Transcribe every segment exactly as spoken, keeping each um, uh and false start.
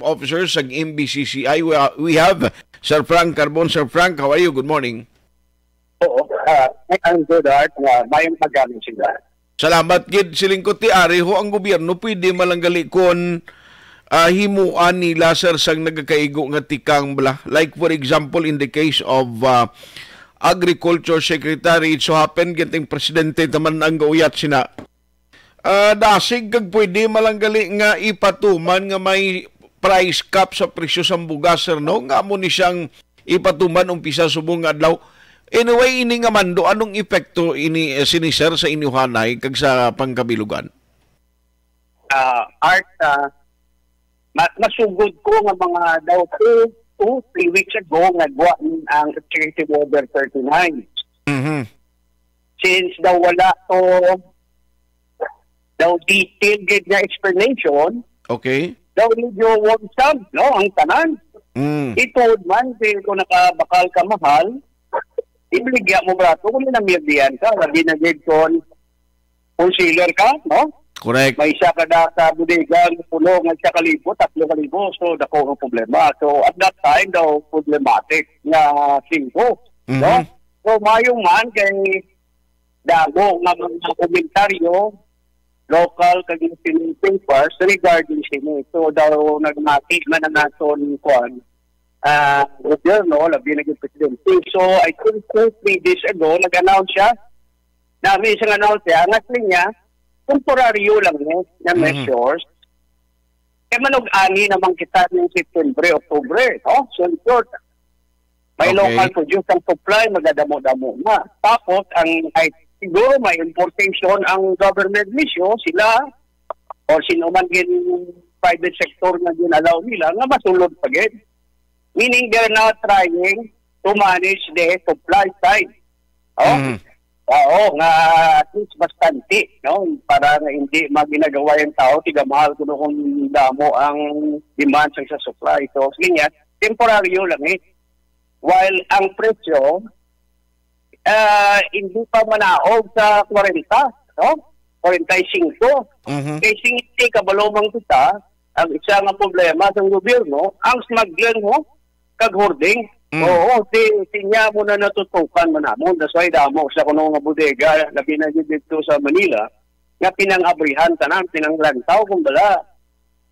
Officer sa M B C C I. We ha-, we have Sir Frank Carbon. Sir Frank, how are you? Good morning. Oo, ah, I'm good, Art, nga mayong paggamit sila. Salamat gid, siling ko, ti ari ho ang gobyerno pwede malanggali kon, ah, himuan nila, sir, sang nagakaigo nga tikang bala. Like, for example, in the case of, ah, Agriculture Secretary, it so happen, ginting presidente naman ang gauyat sina. Ah, dasig kag pwede malanggali nga ipatuman nga may price cap sa presyo sang bugas, sir, no? Nga amo ni siyang ipatuman umpisa subong nga adlaw. Anyway, ini nga mando, anong epekto ini, eh, sini, sir, sa inyuhanay kag sa pangkabilugan? Ah, Art, ah, ma-, masugod ko nga mga daw two, two, three weeks ago nga gwa ang Executive Order thirty-nine. Mhm. Since daw wala to, daw detailed gid nga explanation, Okay. daw medyo worrisome, no, ang tanan. Mm. Ituod man, di ko nakabakal ka mahal, ibligya mo brato kung namirdihan ka, labi na gid kon wholesaler ka, no? Correct. May isa ka da sa bodega, ang pulo nga isa ka libo, tatlo ka libo, so dako ang problema. So, at that time daw, problematic nga singko, no? Mhm. So, mayo man kay damo nga mga komentaryo, local kag national papers regarding sini. So, daw nagmati man ang aton, kuan, ah, gobyerno, labi na gid presidente. So, I think two, three days ago, nag-announce siya. Nami siyang announce siya, nga niya, temporaryo lang ni nga Mhm. measures. Kay manug-ani naman kita ning September, October, no? So, in short, may Okay. local produce ang supply, magadamo-damo na. Tapos, ang, ay, siguro may importation ang government mismo, sila, or sino man gin private sector na gin-allow nila, nga masulod pa gid. Meaning, they're now trying to manage the supply side. Oh? Mm. Oo, nga at least bastante, no? Para nga hindi maginagaway ang tao, tigamahal kuno kung damo ang demand sa, sa supply. So, sige niya, temporaryo lang eh. While ang presyo, ah, hindi pa manaog sa kwarenta, no? Kwarenta y singko. Mhm. Kay singko, kabalo man kita, ang isa nga problema sa gobyerno, ang smuggling, no? Kag hoarding. Mm. Oo, si, si niya mo na natutukan man namon. That's why damo sa kuno nga bodega, labi na gid dito sa Manila, nga pinang-abrihan tanan, pinanglantaw, kung bala,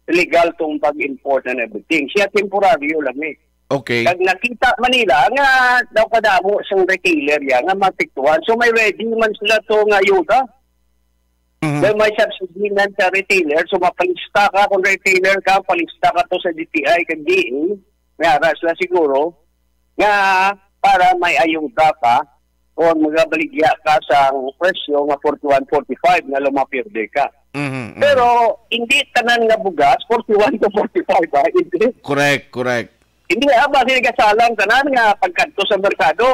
legal tong pag-import and everything. Siya temporaryo lang eh. Okay. Kag nakita man nila nga daw kadamo sang retailer ya nga maapektuhan. So may ready man sila to nga ayuda. Mhm. Then may subsidy man sa retailer. So mapalista ka kung retailer ka, palista ka to sa D T I kag D A. May ara sila siguro nga para may ayuda ka kung magabaligya ka sa presyo nga forty-one, forty-five nga lumapirde ka. Mhm, mhm. Pero hindi tanan nga bugas, forty-one to forty-five, ha? Hindi. Correct, correct. Hindi, ah, basi nagasalang tanan nga pagkadto sa merkado,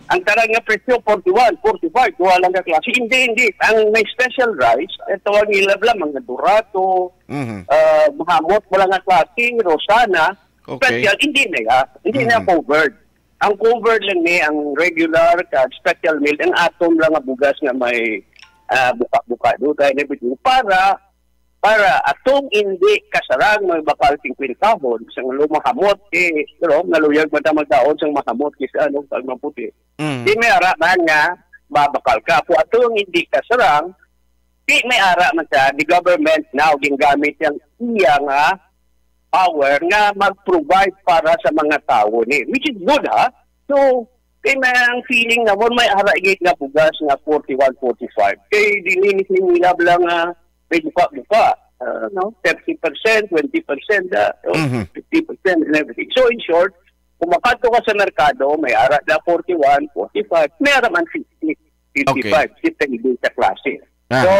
ang tanan nga presyo, forty-one, forty-five, duha lang ka klase. Hindi, hindi. Ang may special rice, ito ang ilab lang, mga Dorato, Mhm. ah, mahamot, wala nga klase, Rosana, Okay. special, hindi na ya. Hindi na Mhm. covered. Ang covered lang ni ang regular kag special meal, ang atom lang nga bugas nga may, ah, buka-buka do tayo na bitaw para, para atong hindi kasarang may bakal singkwentahon sang lumahamot, eh, pero naluyag man ta magdaon sang mahamot kis ano, pag maputi. Mm. Di may ara man nga mabakal ka. Kung atong hindi kasarang, di may ara man sa the government now gingamit yang iya nga power nga mag-provide para sa mga tawo ni, which is good, ha? So, kay may ang feeling namon may ara gid nga bugas nga forty-one, forty-five. Kay dili ni sila lang nga may buka-buka, ah, no? Thirty percent, twenty percent, ah, no? Mhm. Fifty percent and everything. So, in short, kung makadto ka sa merkado, may ara na forty-one, forty-five, may ara man fifty, fifty-five, Okay. depende sa klase. Ah. So,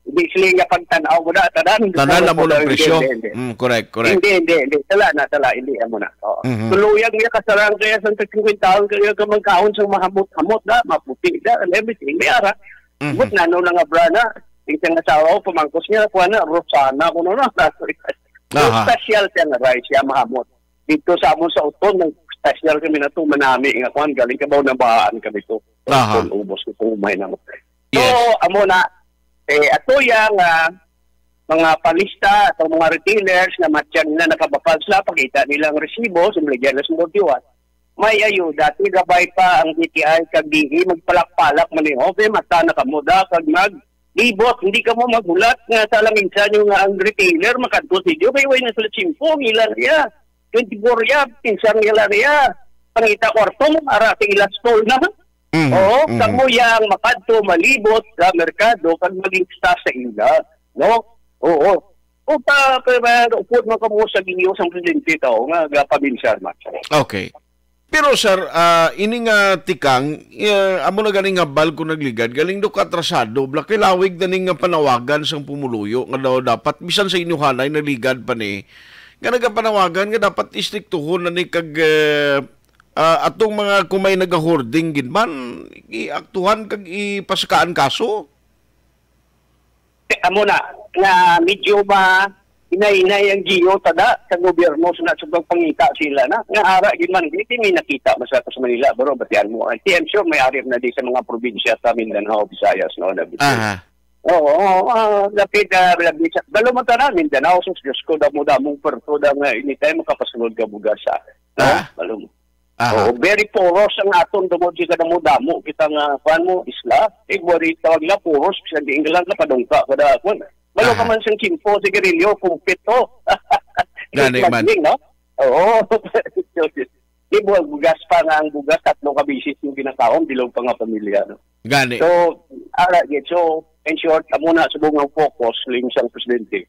hindi sila nga pagtan-aw mo na, tanan. Tanan na mo Tanan ng presyo. Hindi, hindi. Mm, correct, correct. Hindi, hindi, hindi. Tala na, tala, hindi, amo na. Oo. Mhm. Tuluyag niya kasarang kaya sa tatlong taon, kaya ka magkaon sa mahamot-hamot na, maputi na, and everything. May ara. Mhm. But nano na nga brana, yung siyang asawa ko, pamangkos niya, kuha na, Rosana, kuno na. Aha. Special siya nga rice, siya mahamot. Dito sa amon sa Uton, may special kami na to, manami nga kuan, galing Kabaw na Baan kami to. Aha. Uton, ubos ko kung umay na mo. So, Yes. amo na, eh, ato yang, ah, mga palista, atong mga retailers nga matyan na nakabakal sila, pakita nila ang resibo, simple dyan na sa forty-one. May ayuda, ti gabay pa ang D T I kag D E, magpalak-palak man ni, okay, mata na kamo da, kag maglibot, hindi kamo maghulat nga sa lamisa nyo nga ang retailer makadto sa inyo, kay way na sila tiyempo, ang ila na iya. Twenty-four ya, pinsang ila na iya. Pangita kwarto mo, ara sa ila stall na. Mhm, Oo, mhm. Kamo ya ang makadto, malibot sa merkado, kag maglista sa ila, no? Oo. O pa, pa, pa, upod man kamo sa ginyo sang presidente tao nga gapabinsar man. Okay. Pero, sir, ah, ini nga tikang, eh, amo na ganing hambal ko nagligad, galing do ka atrasado, bla kay lawig na ning nga panawagan sang pumuluyo nga daw dapat bisan sa inyuhanay naligad pa ni, nga nagapanawagan nga dapat istriktuhon na ni kag, eh, ah, atong mga kung may nagahording gid man, iaktuhan kag ipasakaan kaso. Amo na, nga medyo ma-inay-inay ang giyo tada sa gobyerno sa nasubang pangita sila na. Nga ara gid man, di, di may nakita man sa, sa Manila, bro, batian mo. Ay, I'm sure may ari na di sa mga probinsya sa Mindanao, Visayas, no, na Aha. Oo, oo, ah, lapit, ah, lapit sa, dalo man tanan, Mindanao, sus, Diyos ko, damo-damong perto da nga anytime makapasulod ka bugas sa, no? Ah. Dalo mo. Aha. Oo, very porous ang aton tungod sa kadamo-damo kita nga, kuwan mo, isla. Eh, buwari tawag na porous, bisan di England na padungka ka da, kuwan. Balo ka Aha. man sa kimpo, sigarilyo, kumpit to. Gani man. Smuggling, no? Oo. Di buwag bugas pa nga ang bugas, tatlo ka bisis yung ginakaon, bilog pa nga pamilya, no? Gani. So, ara, gid. So, in short, amo na subong ang focus, ling sang presidente.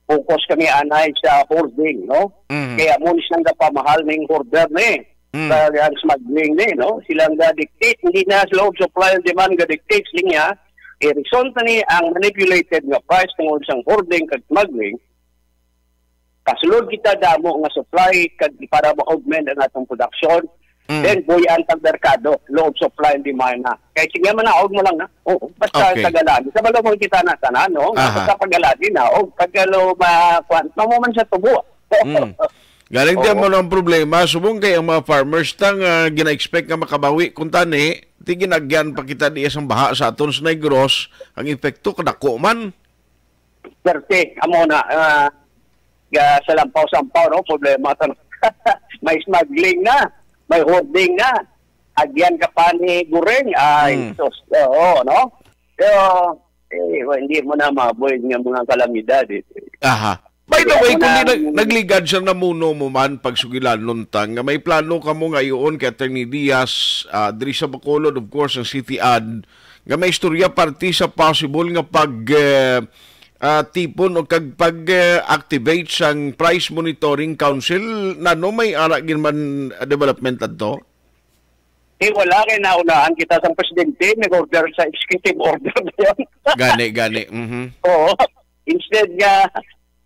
Focus kami anay sa hoarding, no? Mhm. Kaya mo ni silang gapamahal ning hoarder ni. Mm. Sa, ang smuggling ni, no? Silang ga-dictate, hindi na sila og supply and demand ga-dictate, siling niya. Kay result na ni ang manipulated nga price tungod sang hoarding kag smuggling. Kasulod kita damo nga supply kag para ma-augment ang atong production. Mm. Then, buy-an tag merkado, law of supply and demand na. Kay sige man na, og mo lang na. Oo, basta Okay. kagalan. Kabalo mo kita na tanan, no? Aha. Basta pagalan na, og pagkalo ma-, kwan, mamo man sa tubo. Mm. Galing Oo. mo ang problema, subong kay ang mga farmers ta nga gina-expect nga makabawi kung tani, ti ginagyan pa kita diya sang baha sa aton sa Negros, ang epekto kadako man. Perte, amo na, ah, ga-, salampaw-sampaw, no? Problema to. May smuggling na, may hoarding na. Agyan ka pa ni Guring. Ay, Hmm. sus, oo, no? Pero, eh, wa-, hindi mo na ma-avoid nga mga kalamidad, eh. Aha. By the Kaya way, mo kung na di nag-, nagligad sa namuno mo man, pagsugilanon ta, nga may plano ka mo ngayon kay Attorney Diaz, ah, diri sa Bacolod, of course, ang City Ad, nga may istorya parte sa possible nga pag, eh, ah, tipon o kag pag, eh, activate sang Price Monitoring Council, nano may ara gid man, ah, development adto? Eh, wala kay naunahan kita sang presidente, nag-order sa executive order na yun. Gani, gani. Mhm. Oo. Instead nga,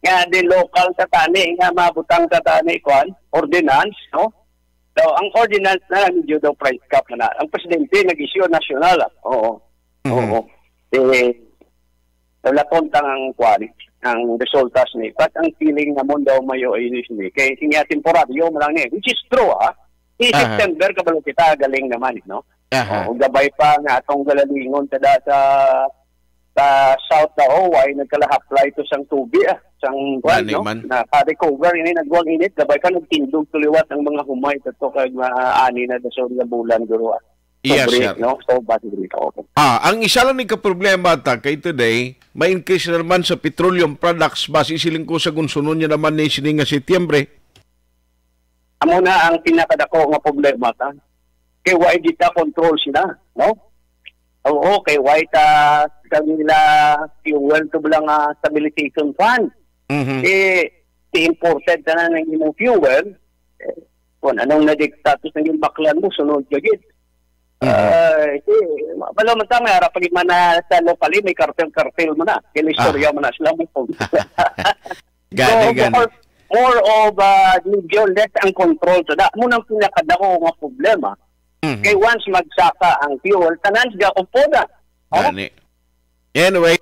nga di local ka tani, nga mabutang ka tani, kwan, ordinance, no? So, ang ordinance na lang, medyo daw price cap na. Ang presidente nag-issue national, ah. Oo. Mhm. Oo. Eh, nalaton tang ang kwan, ang resultas ni. But ang feeling namon daw mayo ay ni, kay siya temporaryo mo lang ni, which is true, ah. Si Aha. September, kabalo kita, galing naman, no? Aha. Oo, gabay pa nga atong galalingon kada sa, sa South daw, why nagkalahaplay to sang tubig, ah, sang kwan, Gani no? man. Na pa-recover, ini nagwang init, gabay pa nagtindog tuliwat ang mga humay, tato kag maani na sa nga bulan, guro, ah. Yes, Sobre, sir. no? So, basi dito, okay. Ah, ang isa lang ni ka problema ta kay today, may increase na naman sa petroleum products, basi siling ko sa gunsunon niya naman ni sini nga Setyembre. Amo na ang pinakadako nga problema ta. Kay why di ta control sila, no? Oo, kay why ta kanila fuel to lang, ah, stabilization fund. Mhm. Eh, si imported tanan ang imong fuel, eh, kung anong nadikta to sa imong baklan mo, sunod ka gid. Mhm. Ah, si, ma-, wala man ta, may harap pa gid man na sa locally, may kartel-kartel man na. Kaya istorya Ah. man na sila mo po. Gani, So, gani. more, more of, ah, medyo less ang control sa da. Mo nang pinakadako nga problema. Mhm. Kay once magsaka ang fuel, tanan siya upo na. Oh? Gani. Anyway,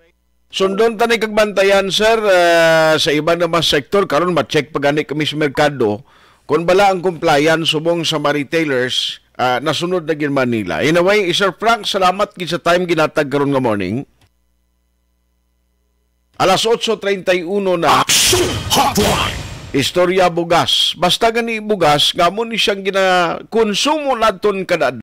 sundon ta ni kag bantayan, sir, ah, sa iban nga mga sektor. Karon, ma-check pa gani kami sa merkado. Kung bala ang compliance subong sa mga retailers, ah, nasunod na gid Manila. Anyway, Sir Frank, salamat gid sa time ginatag karon nga morning. Alas otso treinta y uno na. Action Hotline. Istorya bugas. Basta gani bugas, nga mo ni siyang ginakonsumo naton kada